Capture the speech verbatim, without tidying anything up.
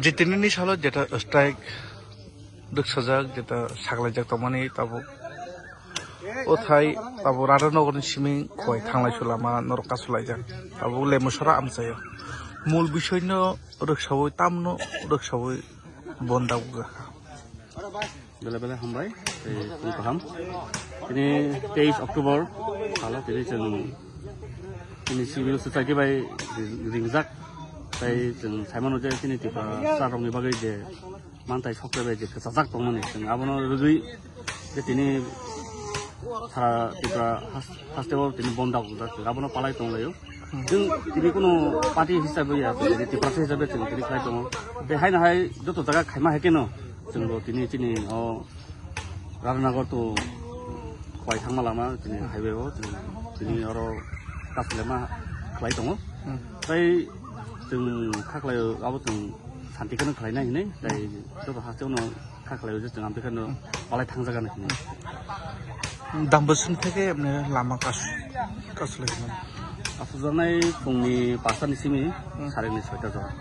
Jitinini salo jeta strike rwksajak, jeta saklaijak tongmani tabuk. O thai tabuk Radhanagorni simi khwlai thanglai sulama norok kasulaijak. Tabuk Lemusora amchaio. Mul bisoino rwksaui tamno rwksaui bonda wngkha. Bele bele hambai, tei phung kaham. Tini teis October salo tini chwng tini civil society bai ringjak. Tai chwng saimano je tini Tiprasa rokni bagwi je mantai sokre bai je kwchajak tongmani chwng abono rwgwi je tini sara Tripura has-, haste o tini bonda wngkha, chwng abono palai tonglaio. Chwng tini kuno party hisabe ya, tini Tiprasa hisabe chwng tini khlai tongo. Tei haino hai joto jaga khaima hai keno chwngbo tini chini o Radhanagar to khwlai thangma lama chini highway o chini oro kaslema khlai tongo. Tai chwng khaklai abo chwng santi kheno khlainai hinwi tai joto haste no khaklai o je chwng amtwi kheno palai thangjaga hinwi. Dambosong theke emne lama kas kaslai. Asukjaknai phungni pasta ni simi sarini soita jora.